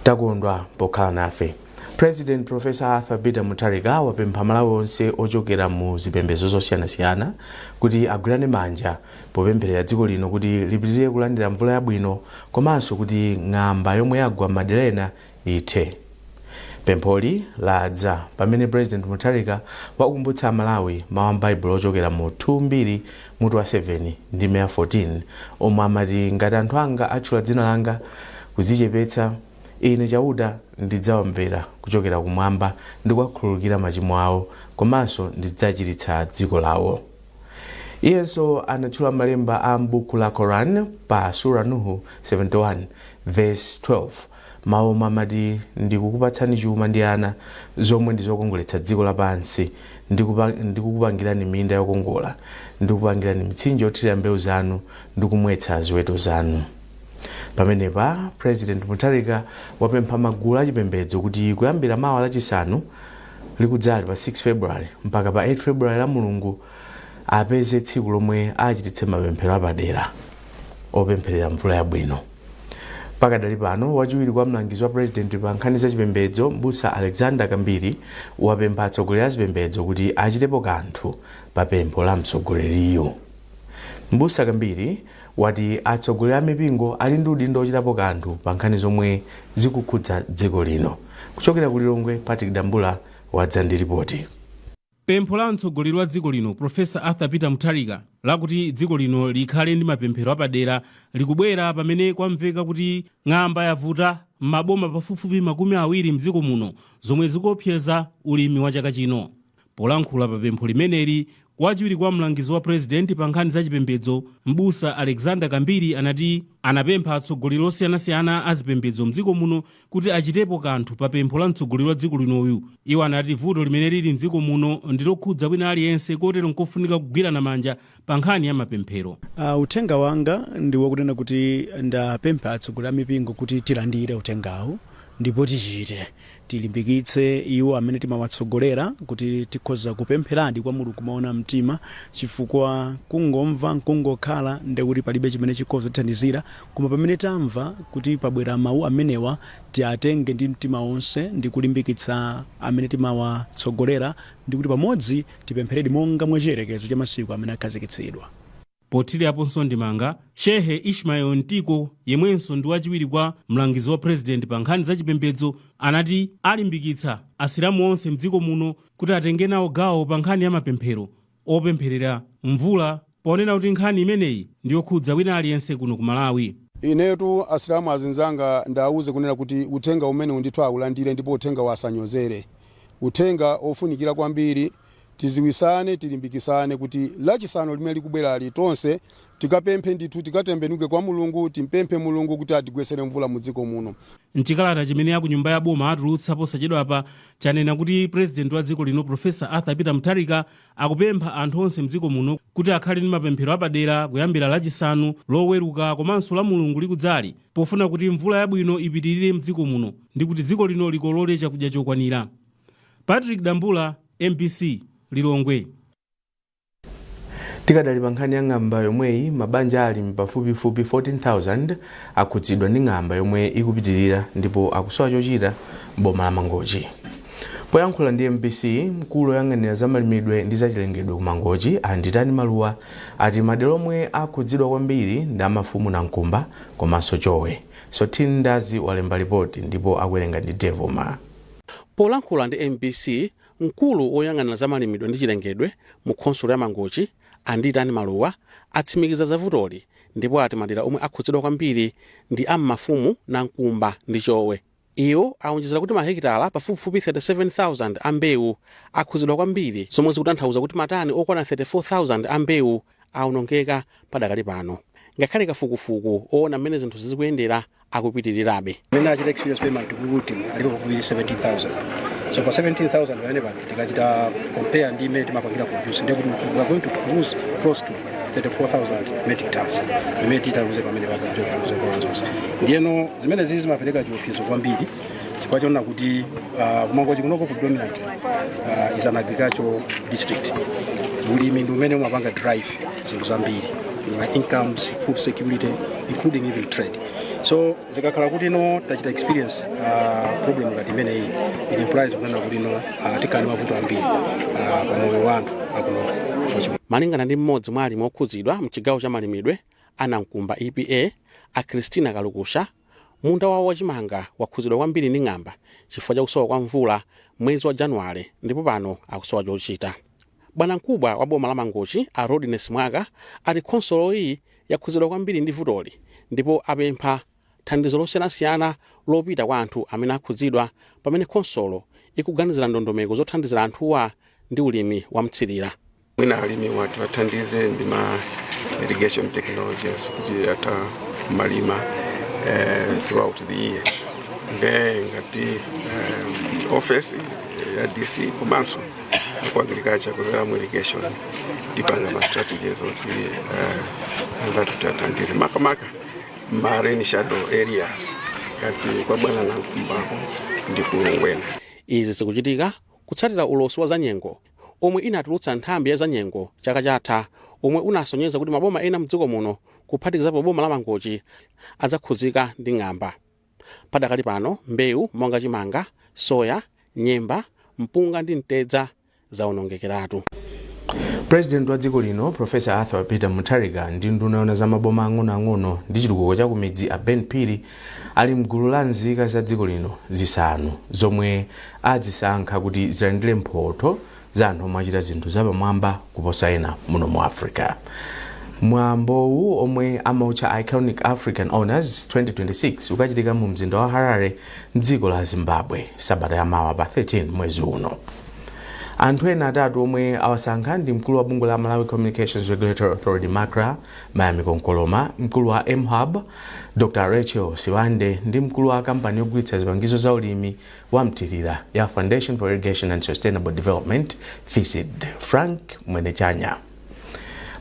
Takondwa pokhala nafe. President Professor Arthur Peter Mutharika wapempha Malawi onse ochokera mu zipembedzo zosiyanasiyana kuti agwirane manja popempherera dziko lino kuti lipitirire kulandira mvula yabwino komanso kuti ng'amba yomwe yagwa m'madera ena ithe. Pempholi ladza pamene President Mutharika wakumbutsa Amalawi mawu a m'Baibulo ochokera mu 2 Mbiri mutu wa 7 ndime ya 14, omwe amati, "Ngati anthu anga atchula dzina langa kudzichepetsa, ine Chauta ndidzawamvera kuchokera kumwamba ndi kuwakhululukira machimo awo komanso ndidzachiritsa dziko lawo." Iyenso anatchula malemba a m'buku la Koran pa Sura Nuhu 71 verse 12, mawu omwe amati, "Ndikukupatsani chuma ndi ana zomwe ndi zokongoletsa dziko lapansi, ndikukupangirani minda yokongola, ndikupangirani mitsinje yothirira mbewu zanu ndi kumwetsa ziweto zanu." Pamenepa President Mutharika wapempha magulu achipembedzo kuti kuyambira mawa Lachisanu likudzali pa 6 February mpaka pa 8 February, la Mulungu, apeze tsiku lomwe achititse mapemphero apadera opempherera mvula yabwino. Pakadali pano, wachiwiri kwa mlangizi wa President pa nkhani za chipembedzo, Mbusa Alexander Kambiri, wapempha atsogoleri a zipembedzo kuti achitepo kanthu pa pempho la mtsogoleriyo. Mbusa Kambiri wati atsogoleri a mipingo ali ndi udindo ochitapo kanthu pa nkhani zomwe zikukhudza dziko lino. Kuchokera ku Lilongwe, Patrick Dambula wadza ndi ripoti. Pempho la mtsogoleri wa dziko lino, Professor Arthur Peter Mutharika, lakuti dziko lino likhale ndi mapemphero apadera likubwera pamene kwamveka kuti ng'amba yavuta m'maboma pafupifupi 20 mdziko muno, zomwe zikuopseza ulimi wa chaka chino. Polankhula pa pempho limeneli, wachiwiri kwa mlangizi wa Purezidenti pa nkhani za chipembedzo, Mbusa Alexander Kambiri, anati anapempha atsogoleri osiyanasiyana a zipembedzo mdziko muno kuti achitepo kanthu pa pempho la mtsogoleri wa dziko linoyu. Iwo anati vuto limene lili mdziko muno ndi lokhudza wina aliyense, kotero nkofunika kugwirana manja pa nkhani ya mapemphero. Uthenga wanga ndi wakunena kuti ndapempha atsogoleri a mipingo kuti tilandire uthengawu ndipo tichite tilimbikitse iwo amene timawatsogolera kuti tikhoza kupempheradi kwa Mulungu moona mtima, chifukwa kungomva nkungokhala ndekuti palibe chimene chikhoza kutithandizira. Koma pamene tamva kuti pabwera mawu amenewa, tiatenge ndi mtima wonse ndi kulimbikitsa amene timawatsogolera, ndi kuti pamodzi tipempheredi monga mwa chiyerekezo cha masiku amene akhazikitsidwa. Pothiraponso ndemanga, Shehe Ishmael Mtiko, yemwenso ndi wachiwiri kwa mlangizi wa Purezidenti pa nkhani za chipembedzo, anati alimbikitsa Asilamu onse mdziko muno kuti atenge nawo gawo pa nkhani ya mapemphero opempherera mvula, ponena kuti nkhani imeneyi ndi yokhudza wina aliyense kuno ku Malawi. Inetu Asilamu azinzanga ndawuze kunena kuti uthenga umene ndithu awulandire, ndipo uthenga wasanyozere, uthenga ofunikira kwambiri. Tiziwisane, tilimbikisane kuti Lachisanu limene likubwerali tonse tikapemphe ndithu, tikatembenuke kwa Mulungu, timpemphe Mulungu kuti atigwesere mvula mu dziko muno. Mchikalata chimene aku nyumba ya boma atulutsa posachedwapa, chanena kuti Purezidenti wa dziko lino, Professor Arthur Peter Mutharika, akupempha anthu onse mdziko muno kuti akhale ndi mapemphero apadera kuyambira Lachisanu, Loweruka komanso la Mulungu likudzali, pofuna kuti mvula yabwino ipitirire mdziko muno ndi kuti dziko lino likolole chakudya chokwanira. Patrick Dambula, MBC, Lilongwe. Tikadali pa nkhani ya ng'amba yomweyi, mabanja alimi pafupifupi 14,000 akhudzidwa ndi ng'amba yomwe ikupitirira ndipo akusowa chochita m'boma la Mangochi. Poyankhula ndi MBC, mkulu woyang'anira zamalimidwe ndi zachilengedwe ku Mangochi, Anditani Maluwa, ati madera omwe akhudzidwa kwambiri ndi amafumu Nankumba komanso Chowe. Sotin Ndazi walemba ripoti ndipo akuwerenga ndi Devoma. Polankhula ndi MBC, mkulu woyang'anira zamalimidwe ndi chilengedwe mu khonsolo ya Mangochi, Anditani Maluwa, atsimikiza za vutoli ndipo ati madera omwe akhudzidwa kwambiri ndi ammafumu Nankumba ndi Chowe. Iwo awonjezera kuti mahekitala pafupifupi 37,000 a mbewu akhudzidwa kwambiri, zomwe zikutanthauza kuti matani okwana 34,000 a mbewu awonongeka padakali pano, ngakhale kafukufuku oona mmene zinthu zikuyendera akupitirirabe. Amene achita experience payment kuti alipo pafupi 17,000. So pa 17,000 pamene pano tikachita compare ndi imene timapangira produce, ndiye kuti we are going to lose close to 34,000 metric tons imene titaluze pamene papo kuchokera muzokolola zonse. Ndiyeno zimene zizi zimapereka chiopsezo kwambiri, chifukwa chonena kuti kuMangochi kunoko predominant is an agricultural district. Ulimi ndi umene umapanga drive zinthu zambiri, ma incomes, food security, including even trade. So zikakhala kuti no tachita experience problem ngati imeneyi, it implies kunena kuti no tikhala ndi mavuto ambiri pa moyo wa anthu akuno. Malingana ndi mmodzi mwa alimi okhudzidwa mchigawo cha malimidwe anamkumba EPA, a Christina Kalukusha, munda wawo wachimanga wakhudzidwa kwambiri ndi ng'amba chifukwa chakusowa kwa mvula mwezi wa Januwale, ndipo pano akusowa chochita. Bwanamkubwa wa boma la Mangochi, a Rodines Mwaka, ati khonsolo iyi yakhudzidwa kwambiri ndi vutoli ndipo apempha thandizo losiyanasiyana lopita kwa anthu amene akhudzidwa, pamene khonsolo ikuganizira ndondomeko zothandizira anthuwa ndi ulimi wamthirira. Mwina alimi wati wathandize ndi ma irrigation technologies kuti atha kumalima throughout the year. Nde ngati office ya DC komanso ku agriculture kudzera mu irrigation, tipanga ma strategies oti anzathu tiathandize, makamaka ma rain shadow areas ngati kwa bwana Nankumbako ndi ku Ngwena. Izi zikuchitika kutsatira ulosi wa zanyengo omwe inatulutsa nthambi ya zanyengo chaka chatha, omwe unasonyeza kuti maboma ena mdziko muno, kuphatikizapo boma la Mangochi, adzakhudzika ndi ng'amba. Padakali pano mbewu monga chimanga, soya, nyemba, mpunga ndi mtedza zawonongekeratu. President wa dziko lino, Professor Arthur Peter Mutharika, ndi nduna yona za maboma ang'onoang'ono ndi chitukuko cha kumidzi, a Ben Phiri, ali mgulu la nzika za dziko lino zisanu zomwe azisankha kuti zilandire mphotho za anthu omwe achita zinthu zapamwamba kuposa ena muno mu Africa. Mwambowu, omwe amautcha Iconic African Honors 2026, ukachitika mu mzinda wa Harare mdziko la Zimbabwe sabata yamawa pa 13 mwezi uno. Anthu ena atatu omwe awasankha ndi mkulu wa bungwe la Malawi Communications Regulatory Authority, MACRA, Mayamiko Nkoloma, mkulu wa mHub, Dr Rachel Siwande, ndi mkulu wa kampani yogulitsa zipangizo za ulimi wa mthirira ya Foundation for Irrigation and Sustainable Development, FISD, Frank Mwenechanya.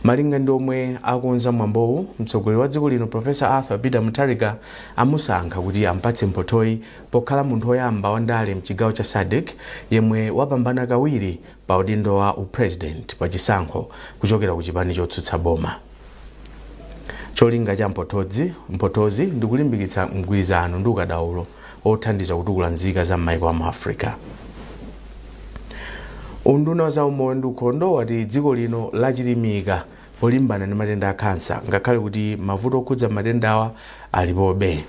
Malinga ndi omwe akonza mwambowu, mtsogoleri wa dziko lino, Professor Arthur Peter Mutharika, amusankha kuti ampatse mphothoyi pokhala munthu woyamba wandale mchigawo cha SADC yemwe wapambana kawiri pa udindo wa upresident pa chisankho kuchokera ku chipani chotsutsa boma. Cholinga cha mphothozi ndi kulimbikitsa mgwirizano ndi ukadaulo othandiza kutukula nzika za m'maiko amu Africa. Unduna wa zaumoyo ndi ukhondo wati dziko lino lachilimika polimbana ndi matenda a khansa, ngakhale kuti mavuto okhudza matendawa alipobe.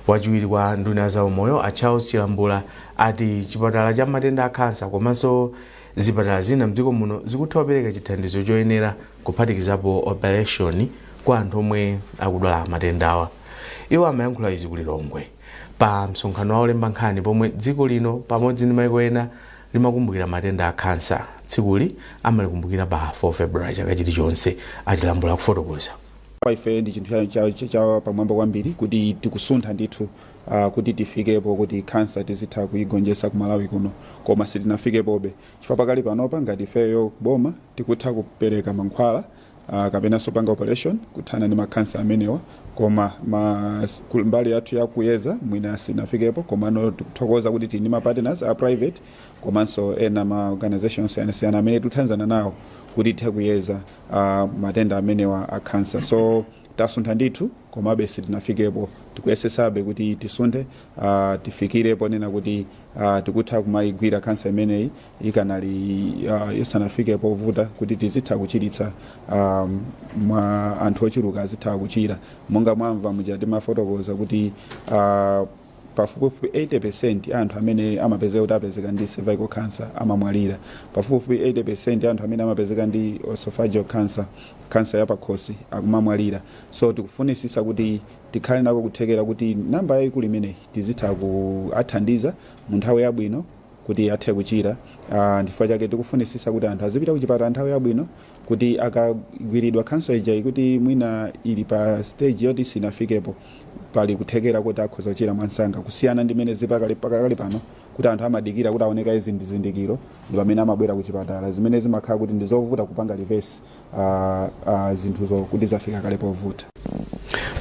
Wachiwiri kwa nduna ya zaumoyo, a Charles Chilambula, ati chipatala cha matenda a khansa komanso zipatala zina mdziko muno zikutha kupereka chithandizo choyenera, kuphatikizapo operation, kwa anthu omwe akudwala matendawa. Iwo amayankhula izi ku Lilongwe pa msonkhano wa olemba nkhani pomwe dziko lino pamodzi ndi maiko ena limakumbukira matenda a khansa. Tsikuli amalikumbukira pa 4 February chaka chilichonse. Achilambula kufotokoza. Kwa ife ndi chinthu cha pamwamba kwambiri kuti tikusuntha ndithu kuti tifikepo kuti khansa tizitha kuyigonjetsa ku Malawi kuno, koma sitinafikepobe chifukwa pakali panopa ngati ifeyo boma tikutha kupereka mankhwala kapenanso panga operation kuthana ndi makhansa amenewa, koma mbali yathu yakuyeza mwina sinafikepo. Komano tikuthokoza kuti tili ndi ma partners a private komanso ena ma organizations osiyanasiyana amene tikuthandizana nawo kuti tithe kuyeza matenda amenewa a khansa. So tasuntha ndithu, komabe sitinafikepo. Tikuyesesabe kuti tisunthe, tifikire ponena kuti tikutha kumayigwira khansa imeneyi ikanali isanafike povuta, kuti tizitha kuchiritsa mwa anthu ochuluka azitha kuchira. Monga mwamva muja timafotokoza kuti pafupifupi 80% anthu amene amapezeka kuti apezeka ndi cervical cancer amamwalira. Pafupifupi 80% anthu amene amapezeka ndi esophageal cancer, cancer yapakhosi, akumamwalira. So tikufunisisa kuti tikhale nako kuthekera kuti namba yayikulu imeneyi tizitha kuathandiza mu nthawi yabwino kuti athe kuchira. Ndifukwa chake tikufunisisa kuti anthu azipita kuchipatala nthawi yabwino, kuti akagwiridwa khansa ija kuti mwina ili pa stage yoti sinafikepo, pali kuthekera kuti akhoza kuchira mwansanga, kusiyana ndi mmene zipakali pakali pano kuti anthu amadikira kuti aoneka izi ndizindikiro ndi pamene amabwera kuchipatala, zimene zimakhala kuti ndizovuta kupanga reverse zinthuzo kuti zafika kale povuta.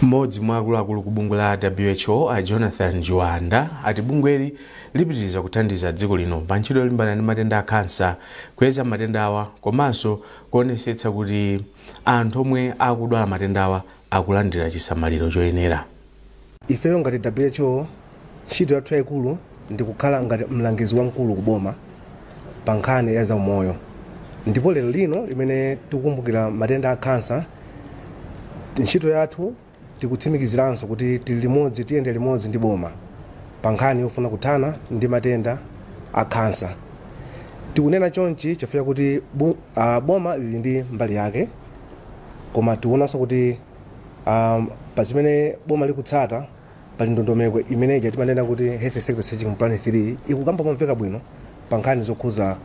Mmodzi mwa akuluakulu ku bungwe la WHO, a Jonathan Juanda, ati bungweli lipitiriza kuthandiza dziko lino pa ntchito yolimbana ndi matenda a khansa, kuyeza matenda awa komanso kuonesetsa kuti anthu omwe akudwala matenda awa akulandira chisamaliro choyenera. Ifeyo ngati WHO, ntchito yathu yayikulu ndi kukhala ngati mlangizi wamkulu kuboma pa nkhani ya zaumoyo. Ndipo lero lino limene tikukumbukira matenda a khansa, ntchito yathu tikutsimikiziranso kuti tili limodzi, tiyende limodzi ndi boma pa nkhani yofuna kuthana ndi matenda a khansa. Tikunena chonchi chifukwa kuti boma lili ndi mbali yake, koma tikuonanso kuti pa zimene boma likutsata pali ndondomeko imeneyi timanena kuti Health Sector Strategic Plan 3, ikukamba momveka bwino pa nkhani zokhuza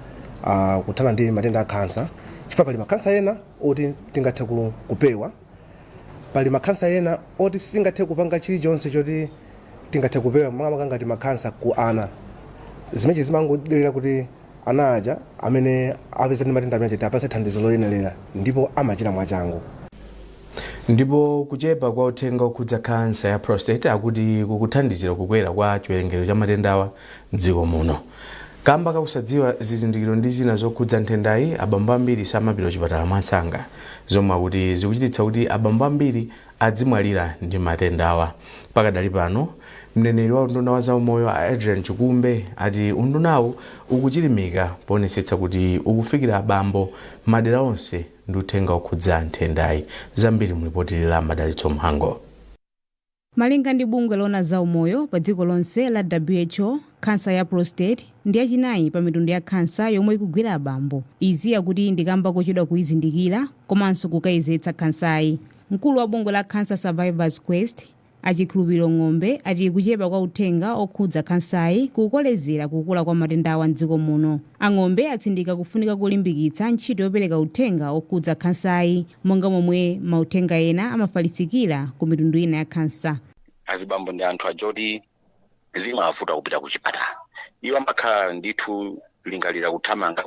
kuthana ndi matenda a khansa, chifukwa pali makhansa ena oti tingathe kupewa, pali makhansa ena oti sitingathe kupanga chilichonse choti tingathe kupewa, makamaka ngati makhansa ku ana, zimene zimangodalira kuti ana aja amene apeza ndi matenda amene apase thandizo loyenerera ndipo amachira mwachangu. Ndipo kuchepa kwa uthenga okhudza khansa ya prostate akuti kukuthandizira kukwera kwa chiwerengero cha matendawa mdziko muno. Kamba kakusadziwa zizindikiro ndi zina zokhudza nthendayi, abambo ambiri samapita kuchipatala mwansanga, zomwe akuti zikuchititsa kuti abambo ambiri adzimwalira ndi matendawa. Pakadali pano, mneneri wa unduna wa zaumoyo a Adrian Chikumbe ati undunawu ukuchilimika poonetsetsa kuti ukufikira abambo madera onse ndi uthenga okhudza nthendayi. Zambiri mulipoti la Madalitso Mhango. Malinga ndi bungwe lona zaumoyo pa dziko lonse la WHO, khansa ya prostate ndi yachinayi pa mitundu ya khansa yomwe ikugwira abambo. Izi akuti ndikamba kochedwa kuyizindikira komanso kukayezetsa khansayi. Mkulu wa bungwe la Cancer Survivors Quest, Achikhulupiriro Ng'ombe, ati kuchepa kwa uthenga okhudza khansayi kukukolezera kukula kwa matendawa mdziko muno. Ang'ombe atsindika kufunika kulimbikitsa ntchito yopereka uthenga okhudza khansayi, monga momwe mauthenga ena amafalitsikira ku mitundu ina ya khansa. Azibambo ndi anthu aja oti zimavuta kupita ku chipatala. Iwo amakhala ndithu lingalira kuthamanga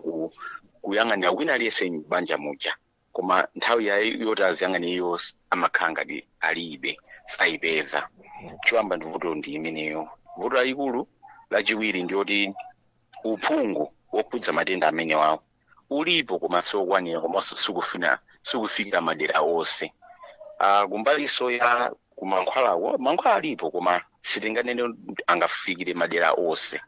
kuyang'anira wina aliyense m'banja muja, koma nthawi yoti aziyang'anira iyo amakhala ngati alibe, sayipeza. Choyamba ndi vuto ndi imeneyo, vuto lalikulu. Lachiwiri ndiyoti uphungu wokhudza matenda amenewawo ulipo koma siwokwanira, komanso sikufikira madera onse. Kumbaliso ya kumankhwalawo, mankhwala alipo koma sitinganene angafikire madera onse.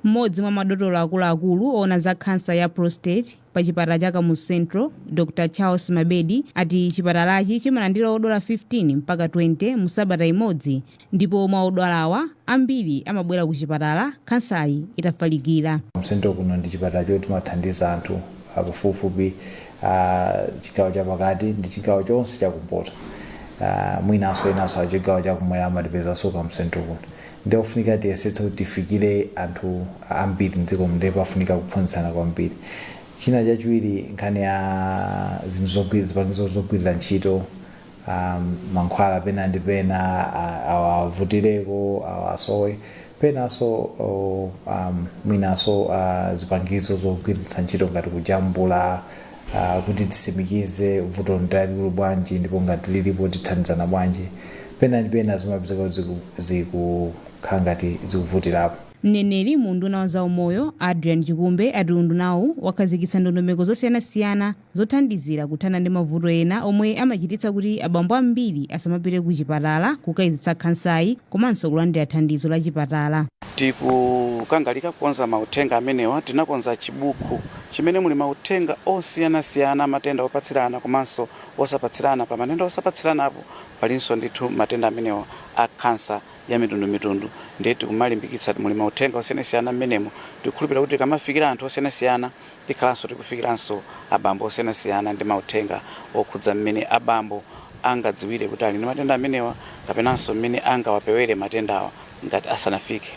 Mmodzi mwa madotolo akuluakulu oona za khansa ya prostate pa chipatala cha Kamuzu Central, Dr Charles Mabedi, ati chipatalachi chimalandira odwala 15 mpaka 20 mu sabata imodzi, ndipo mwa odwalawa ambiri amabwera ku chipatala khansayi itafalikira. Central kuno ndi chipatala choti timathandiza anthu pafupifupi chigawo chapakati ndi chigawo chonse chakumpoto, mwinanso enanso a chigawo chakumwera amatipezanso Kamuzu Central kuno. Ndi ofunika tiyesetse kuti tifikire anthu ambiri mdziko muno, ndipo pafunika kuphunzitsana kwambiri. China chachiwiri, nkhani ya zinthu zogwira, zipangizo zogwirira ntchito, mankhwala pena ndi pena awavutireko, awasowe penanso, mwinanso zipangizo zogwiritsa ntchito ngati kujambula, kuti tisimikize vuto ndi lalikulu bwanji ndipo ngati lilipo tithandizana bwanji, pena ndi pena zimapezeka kuti zikukhala ngati zikuvutirapo. Mneneri mu unduna wa zaumoyo Adrian Chikumbe ati undunawu wakhazikitsa ndondomeko zosiyanasiyana zothandizira kuthana ndi mavuto ena omwe amachititsa kuti abambo ambiri asamapite ku chipatala kukayezetsa khansayi komanso kulandira thandizo la chipatala. Tikukangalika kukonza mauthenga amenewa. Tinakonza chibuku chimene muli mauthenga osiyanasiyana, matenda opatsirana komanso osapatsirana. Pa matenda osapatsiranapo palinso ndithu matenda amenewa a khansa ya mitundumitundu, ndiye tikumalimbikitsa. Muli mauthenga osiyanasiyana mmenemo. Tikukhulupirira kuti tikamafikira anthu osiyanasiyana, tikhalanso tikufikiranso abambo osiyanasiyana ndi mauthenga okhudza mmene abambo angadziwire kuti ali ndi matenda amenewa kapenanso mmene angawapewere matendawa ngati asanafike.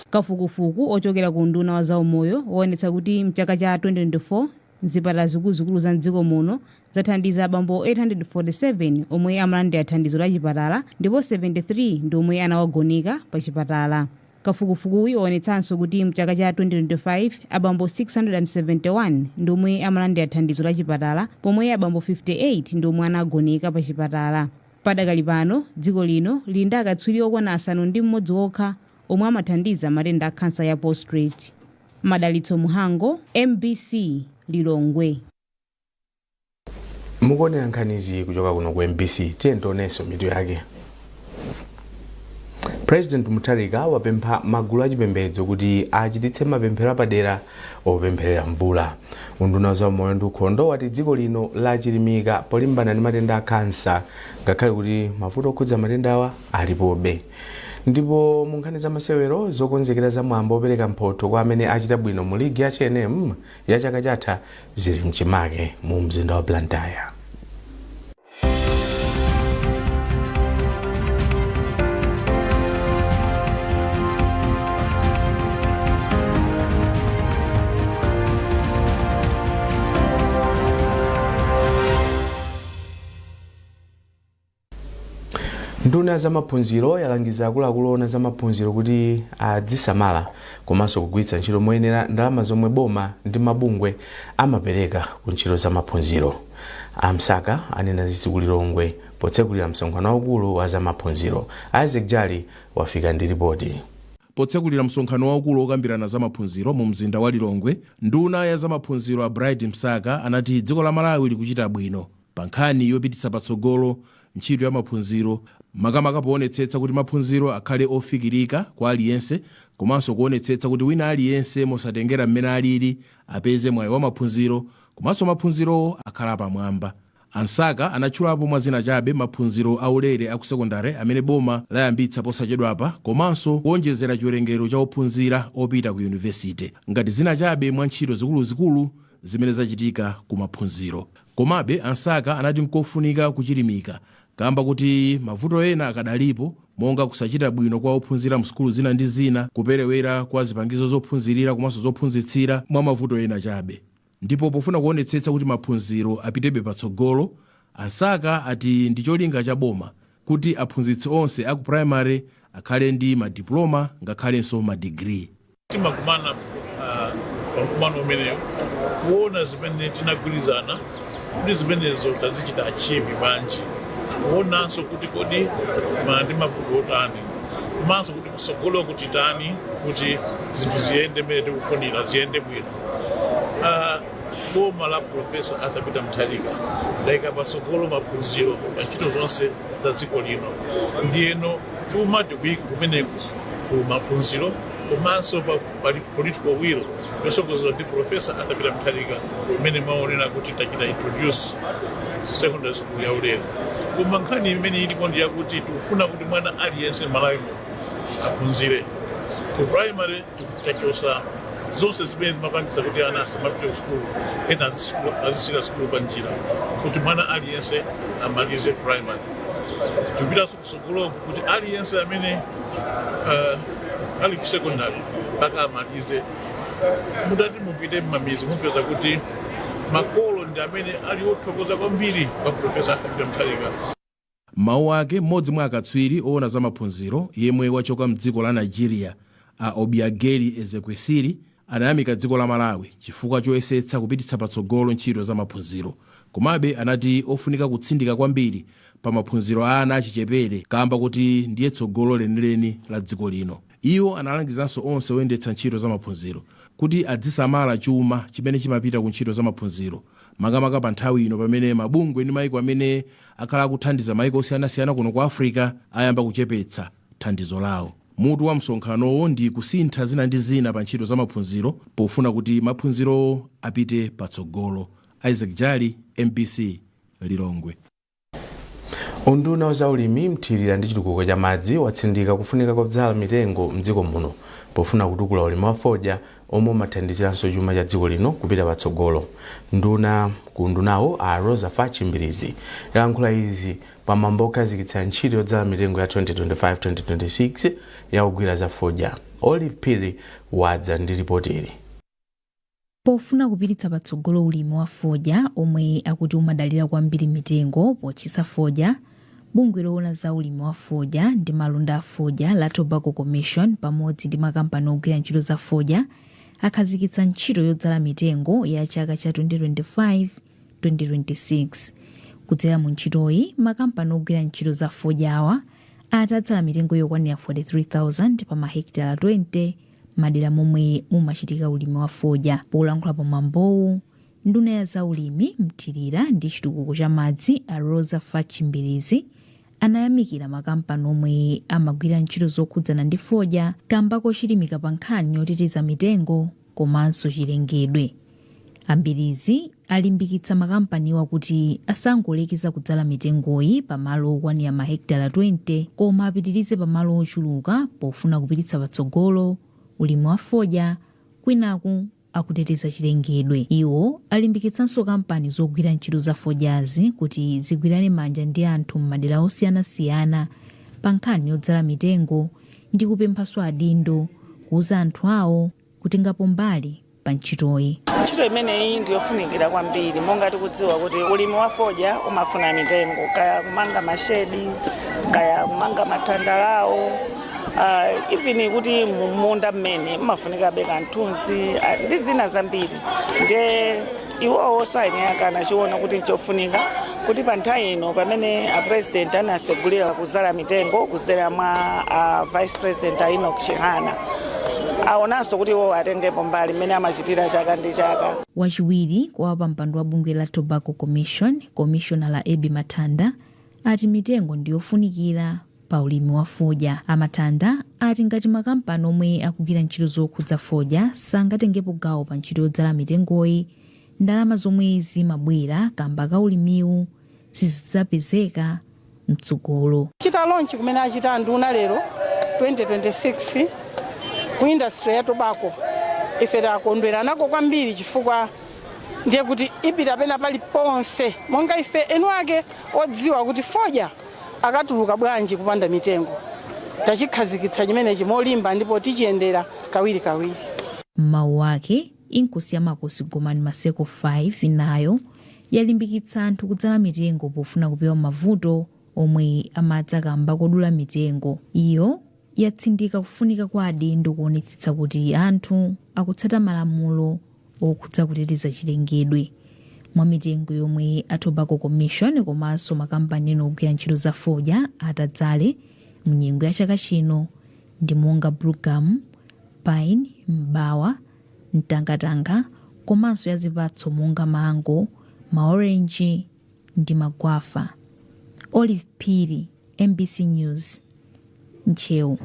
Kafukufuku ochokera ku unduna wa zaumoyo woonetsa kuti mchaka cha 2024 zipatala zikuluzikulu za mdziko muno zathandiza abambo 847 omwe amalandira thandizo la chipatala, ndipo 73 ndi omwe anawagoneka pa chipatala. Kafukufukuyu waonetsanso kuti mchaka cha 2025 abambo 671 ndi omwe amalandira thandizo la chipatala, pomwe abambo 58 ndi omwe anagoneka pa chipatala. Padakali pano dziko lino lili ndi akatswiri okwana 6 okha omwe amathandiza matenda a khansa ya prostate. Madalitso Muhango, MBC, Lilongwe. Mukuonera nkhanizi kuchoka kuno ku MBC. Tiye tionenso mitu yake. President Mutharika wapempha magulu achipembedzo kuti achititse mapemphero apadera opempherera mvula. Unduna wa zaumoyo ndi ukhondo wati dziko lino lachilimika polimbana ndi matenda a khansa, ngakhale kuti mavuto okhudza matenda awa alipobe. Ndipo mu nkhani za masewero, zokonzekera za mwambo opereka mphotho kwa amene achita bwino mu ligi ya TNM ya chaka chatha zili mchimake mu mzinda wa Blantyre. Nduna za maphunziro yalangiza akuluakulu oona za maphunziro kuti adzisamala komanso kugwiritsa ntchito moyenera ndalama zomwe boma ndi mabungwe amapereka ku ntchito za maphunziro. A Msaka anena izi ku Lilongwe potsekulira msonkhano waukulu wa za maphunziro. Isaac Jali wafika ndi ripoti. Potsekulira msonkhano waukulu wokambirana za maphunziro mu mzinda wa Lilongwe, nduna ya zamaphunziro a Bright Msaka anati dziko la Malawi likuchita bwino pa nkhani yopititsa patsogolo ntchito ya maphunziro, makamaka poonetsetsa kuti maphunziro akhale ofikirika kwa aliyense komanso kuonetsetsa kuti wina aliyense mosatengera mmene alili apeze mwayi wa maphunziro komanso maphunzirowo akhale apamwamba. A Msaka anatchulapo mwa zina chabe maphunziro aulere a kusekondare amene boma layambitsa posachedwapa komanso kuonjezera chiwerengero cha ophunzira opita ku yunivesite ngati zina chabe mwa ntchito zikuluzikulu zimene zachitika ku maphunziro. Komabe a Msaka anati nkofunika kuchilimika kamba kuti mavuto ena akadalipo monga kusachita bwino kwa ophunzira msukulu zina ndi zina, kuperewera kwa zipangizo zophunzirira komanso zophunzitsira, mwa mavuto ena chabe. Ndipo pofuna kuonetsetsa kuti maphunziro apitebe patsogolo, a Msaka ati ndi cholinga cha boma kuti aphunzitsi onse aku primary akhale ndi ma diploma ngakhalenso ma degree. Timakumana pa mkumano umenewu kuona zimene tinagwirizana kuti zimenezo tazichita achieve bwanji, kuonanso kuti kodi takumana ndi mavuto otani, komanso kuti kutsogolo kuti tani kuti zinthu ziyende mmene tikufunira, ziyende bwino. Boma la Professor Arthur Peter Mutharika layika patsogolo maphunziro pa ntchito zonse za dziko lino, ndiyeno chuma tikuyika kumeneku ku maphunziro, komanso pali political will yotsogozedwa ndi Professor Arthur Peter Mutharika mmene mwaonera kuti tachita introduce secondary school yaulere. Koma nkhani imene ilipo ndi yakuti tikufuna kuti mwana aliyense Malawi muno aphunzire ku primary. Tachotsa zonse zimene zimapangitsa kuti ana asamapite ku sukulu, ena azisiya sukulu pa njira, kuti mwana aliyense amalize primary. Tikupitanso kutsogoloku kuti aliyense amene ali ku secondary mpaka amalize. Mutati mupite mmamidzi mupeza kuti makolo ndi amene ali othokoza kwambiri kwa Professor Arthur Peter Mutharika. M'mawu ake, mmodzi mwa akatswiri owona za maphunziro yemwe wachoka mdziko la Nigeria a Obiageli Ezekwesili anayamika dziko la Malawi chifukwa choyesetsa kupititsa patsogolo ntchito za maphunziro. Komabe anati ofunika kutsindika kwambiri pa maphunziro a ana achichepere kamba kuti ndiye tsogolo lenileni la dziko lino. Iwo analangizanso onse oyendetsa ntchito za maphunziro kuti adzisamala chuma chimene chimapita ku ntchito za maphunziro makamaka pa nthawi ino pamene mabungwe ndi maiko amene akhala akuthandiza maiko osiyanasiyana kuno ku Africa ayamba kuchepetsa thandizo lawo. Mutu wa msonkhanowo ndi kusintha zina ndi zina pa ntchito za maphunziro pofuna kuti maphunzirowo apite patsogolo. Isaac Jali, mbc, Lilongwe. Unduna wa zaulimi, mthirira ndi chitukuko cha madzi watsindika kufunika kodzala mitengo mdziko muno pofuna kutukula ulimi wa fodya omwe umathandiziranso chuma cha dziko lino kupita patsogolo. Nduna ku undunawo a Roza Fatch Mbilizi yalankhula izi pamwambo okhazikitsa ntchito yodzala mitengo ya 2025-2026 ya ogwira za fodya. Olive Phiri wadza ndi ripoti ili. Pofuna kupititsa patsogolo ulimi wa fodya omwe akuti umadalira kwambiri mitengo potchisa fodya, bungwe loona za ulimi wa fodya ndi malonda a fodya la Tobacco Commission pamodzi ndi makampani ogwira ntchito za fodya akhazikitsa ntchito yodzala mitengo ya chaka cha 2025 2026. Kudzera mu ntchitoyi, makampani ogwira ntchito za fodyawa ati adzala mitengo yokwanira 43,000 pa mahekitala 20 madera momwe mumachitika ulimi wa fodya. Polankhula pa mwambowu, nduna ya zaulimi, mthirira ndi chitukuko cha madzi a Roza Fatch Mbilizi Anayamikira makampani omwe amagwira ntchito zokhudzana ndi fodya kamba kochilimika pa nkhani yoteteza mitengo komanso chilengedwe. A Mbirizi alimbikitsa makampaniwa kuti asangolekeza kudzala mitengoyi pamalo okwanira mahekitala 20 koma apitirize pamalo ochuluka pofuna kupititsa patsogolo ulimi wa fodya kwinaku akuteteza chilengedwe. Iwo alimbikitsanso kampani zogwira ntchito za fodyazi kuti zigwirane manja ndi anthu m'madera osiyanasiyana pa nkhani yodzala mitengo ndi kupemphanso adindo kuuza anthu awo kutengapo mbali pa ntchitoyi. Ntchito imeneyi ndiyofunikira kwambiri monga tikudziwa kuti ulimi wa fodya umafuna mitengo, kaya kumanga mashedi, kaya kumanga mathandalawo, even kuti mumunda mmene mmafunikabe kanthunzi ndi zina zambiri. Ndiye iwowo sayenera anachiona kuti nchofunika kuti pa nthawi ino pamene a President anasegulira kuzala mitengo kuzera mwa Vice President a Enoch Chihana, aonanso kuti iwowo atengepo mbali mmene amachitira chaka ndi chaka. Wachiwiri kwa wapampando wa bungwe la Tobacco Commission, Komishonala Ebi Mathanda, ati mitengo ndiyofunikira pa ulimi wa fodya. A Mathanda ati ngati makampani omwe akugwira ntchito zokhudza fodya sangatengepo gawo pa ntchito yodzala mitengoyi, ndalama zomwe zimabwera kamba ka ulimiwu sizidzapezeka mtsogolo. Chita launch kumene achita anduna lero 2026 ku industry ya tobacco, ife takondwera nako kwambiri chifukwa ndiye kuti ipita pena paliponse, monga ife enu ake odziwa kuti fodya akatuluka bwanji kupanda mitengo. Tachikhazikitsa chimenechi molimba ndipo tichiyendera kawirikawiri. M'mawu ake, Inkosi ya Makosi Gomani Maseko 5 nayo yalimbikitsa anthu kudzala mitengo pofuna kupewa mavuto omwe amadza kamba kodula mitengo. Iyo yatsindika kufunika kwa adindo kuonetsetsa kuti anthu akutsata malamulo okhudza kuteteza chilengedwe. Mwa mitengo yomwe a Tobacco Commission komanso makampani ena ogwira ntchito za fodya atadzale mnyengo ya chaka chino ndi monga bluegum, pine, m'bawa, mtangatanga komanso ya zipatso monga mango, maorenji ndi magwafa. Olive Phiri, MBC News, Ntcheu.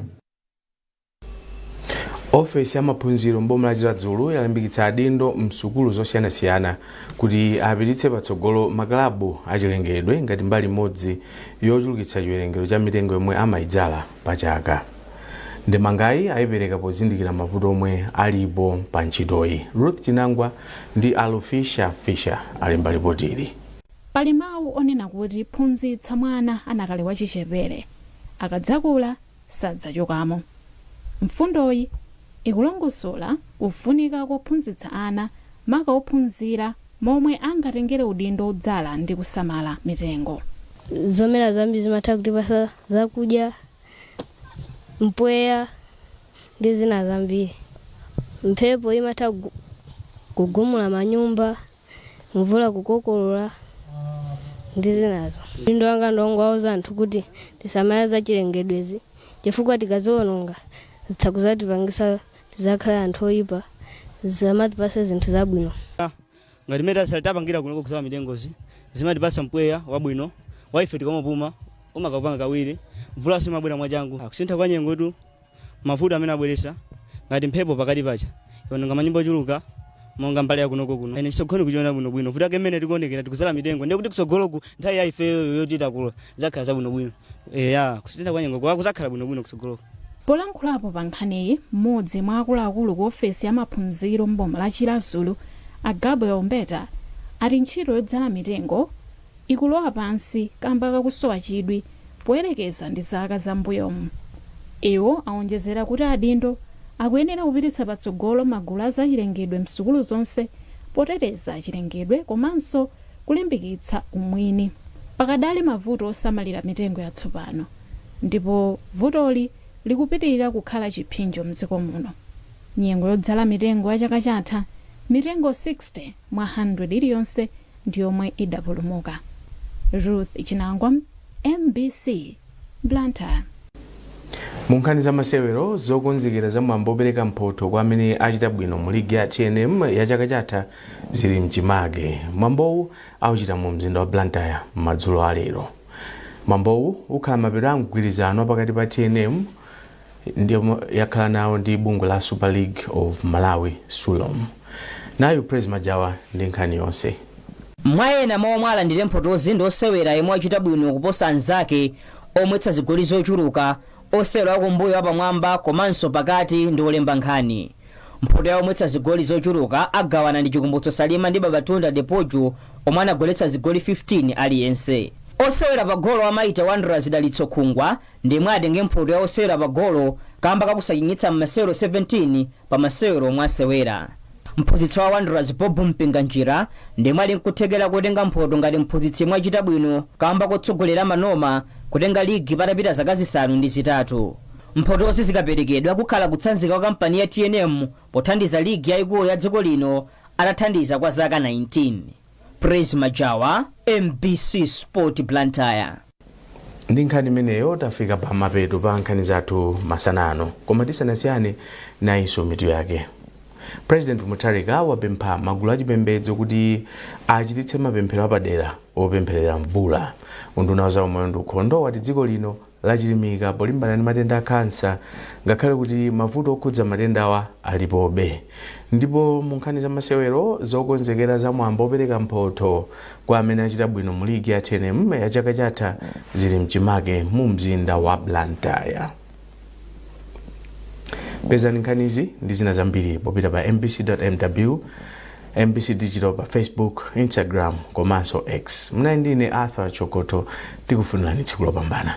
Ofesi ya maphunziro m'boma la Chiradzulu yalimbikitsa adindo msukulu zosiyanasiyana kuti apititse patsogolo makalabu achilengedwe ngati mbali imodzi yochulukitsa chiwerengero cha mitengo yomwe amayidzala pa chaka. Ndemangayi ayipereka pozindikira mavuto omwe alipo pa ntchitoyi. Ruth Chinangwa ndi Alufisha Fisher alemba lipotili. Pali mawu onena kuti phunzitsa mwana anakali wachichepere, akadzakula sadzachokamo. Mfundoyi ikulongosola kufunika kophunzitsa ana, maka ophunzira, momwe angatengere udindo odzala ndi kusamala mitengo. Zomera zambiri zimatha kutipasa zakudya, mpweya ndi zina zambiri. Mphepo imatha kugumula manyumba, mvula kukokolola ndi zinazo. Udindo wanga ndongowauza anthu kuti tisamale za chilengedwezi chifukwa tikaziwononga zitha kuzatipangisa tizakhala anthu oyipa, zisamatipase zinthu zabwino. Ngati mmene tapangira kuno kudzala mitengozi, zimatipasa mpweya wabwino wa ife tikamapuma umakapanga kawiri, mvulanso imabwera mwachangu. Kusintha kwa nyengotu, mavuto amene abweresa ngati mphepo pakati pacha iononga manyumba ochuluka monga mbali ya kunoko kuno. Ine chitsogolo kuchiona bwinobwino vuto ake mmene tikuonekera tikuzala mitengo, ndiye kuti kutsogoloku nthawi ya ifeyo yoti takula zakhala zabwinobwino. Eya, kusintha kwa nyengo kuzakhala bwinobwino kutsogoloko. Polankhulapo pa nkhaniyi, mmodzi mwa akuluakulu ku ofesi ya maphunziro m'boma la Chiradzulu, a Gabriel Mbeta, ati ntchito yodzala mitengo ikulowa pansi kamba kakusowa chidwi poyerekeza ndi zaka zam'mbuyomu. Iwo awonjezera kuti adindo akuyenera kupititsa patsogolo magulu a zachilengedwe msukulu zonse poteteza chilengedwe komanso kulimbikitsa umwini. Pakadali mavuto osamalira mitengo yatsopano ndipo vutoli likupitilira kukhala chipsinjo mdziko muno. Nyengo yodzala mitengo ya chaka chatha, mitengo 60 mwa 100 iliyonse ndi yomwe idapulumuka. Ruth Chinangwa, MBC, Blantyre. Mu nkhani za masewero, zokonzekera za mwambo opereka mphotho kwa amene achita bwino mu ligi ya TNM ya chaka chatha zili mchimake. Mwambowu auchita mu mzinda wa Blantyre madzulo alero. Mwambowu ukhala mapeto a mgwirizano pakati pa TNM ndiyo yakhala nawo ndi bungwe la Super League of Malawi, SULOM. Nayu Praise Majawa ndi nkhani yonse. Mwa ena mwa omwe alandire mphotozi ndi osewera yemwe achita bwino kuposa anzake, omwetsa zigoli zochuluka, osewera wakumbuyo wapamwamba komanso pakati ndi olemba nkhani. Mphoto ya omwetsa zigoli zochuluka agawana ndi Chikumbutso Salima ndi Babatunde Adepoju omwe anagoletsa zigoli 15 aliyense. Osewera pa golo wa Mighty Wanderers Dalitso Khungwa ndiyemwe atenge mphoto ya osewera pa golo kamba kakusachinyitsa m'masewero 17 pa masewero omwe asewera. Mphunzitsi wa Wanderers Bob Mpinganjira ndiyemwe ali nkuthekera kotenga mphoto ngati mphunzitsi yemwe achita bwino kamba kotsogolera Manoma kutenga ligi patapita zaka 8. Mphotozi zikaperekedwa kukhala kutsanzika kwa kampani ya TNM pothandiza ligi yayikulu ya dziko lino atathandiza kwa zaka 19. Praise Majawa, MBC Sport, Blantyre. Ndi nkhani imeneyo tafika pa mapeto pa nkhani zathu masana ano, koma tisanasiyane, nayinso mitu yake. President Mutharika wapempha magulu achipembedzo kuti achititse mapemphero apadera opempherera mvula. Unduna wa zaumoyo ndi ukhondo wati dziko lino lachilimika polimbana ndi matenda a khansa ngakhale kuti mavuto okhudza matendawa alipobe. Ndipo mu nkhani za masewero, zokonzekera za mwambo opereka mphotho kwa amene achita bwino mu ligi ya TNM ya chaka chatha zili mchimake mu mzinda wa Blantyre. Pezani nkhanizi ndi zina zambiri popita pa mbc.mw, MBC Digital pa Facebook, Instagram komanso X. Mnali ndine Arthur Chokoto, tikufunirani tsiku lopambana.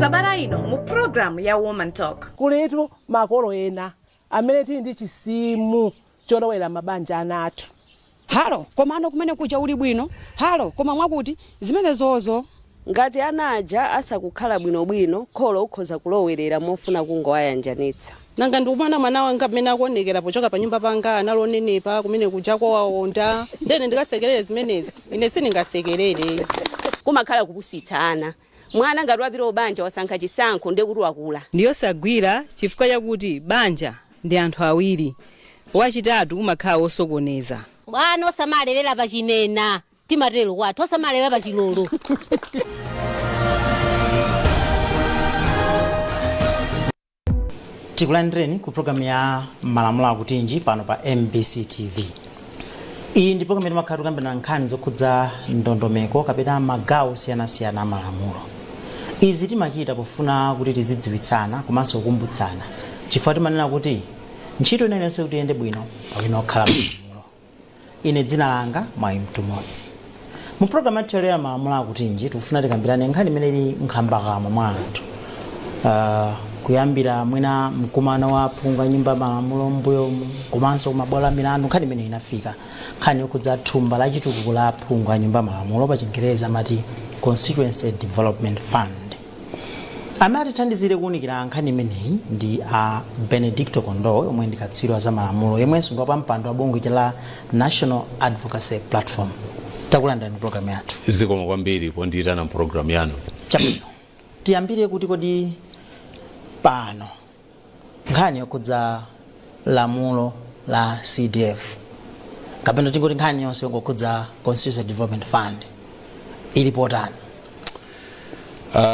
Sabata ino mu programu ya Woman Talk. Kulitu makolo ena amene tili ndi chisimu cholowera mabanja ana athu. Halo, koma ano kumene kuja uli bwino? Halo, koma mwakuti zimenezozo. Ngati ana aja asakukhala bwinobwino, kholo ukhoza kulowerera mofuna kungowayanjanitsa. Nanga ndikumaona mwana wanga mmene akuonekera pochoka pa nyumba panga, anali onenepa, kumene kuja kwawaonda, ndene ndikasekerere zimenezo? Ine sindingasekerere. Kumakhala kupusitsa ana. Mwana ngati wapita kubanja, wasankha chisankho, ndiye kuti wakula. Ndiyosagwira chifukwa chakuti banja ndi anthu awiri, wachitatu umakhala wosokoneza. Mwana osamalelera pachinena, timatero kwathu, osamalelera pachilolo. Tikulandireni ku programu ya Malamulo Akutinji pano pa MBC TV. Iyi ndi programu imene timakhala tikukambirana nkhani zokhudza ndondomeko kapena magawo osiyanasiyana a malamulo. Izi timachita pofuna kuti tizidziwitsana komanso kukumbutsana, chifukwa timanena kuti ntchito ina iliyonse kuti iyende bwino pakuyenera kukhala malamulo. Ine dzina langa Mwayi Mtumodzi. Mu programu yathu yalero ya Malamulo Akutinji tikufuna tikambirane nkhani imene ili nkhambakamwa mwa anthu, kuyambira mwina mkumano wa aphungu a nyumba ya malamulo m'mbuyomu komanso kumabwalo a milandu. Nkhani imene inafika, nkhani yokhudza thumba la chitukuko la aphungu a nyumba ya malamulo, pa Chingerezi amati Constituency Development Fund. Amene atithandizire kuwunikira nkhani imeneyi ndi a Benedicto Kondowe, omwe ndi katswiri wa za malamulo yemwenso ndi wapampando wa bungwe la National Advocacy Platform. Takulandirani mu programu yathu. Zikomo kwambiri pondiyitana mu programu yanu. Chabwino, tiyambire kuti kodi pano nkhani yokhudza lamulo la CDF, kapena tingoti nkhani yonse yokhudza Constituency Development Fund, ili potani?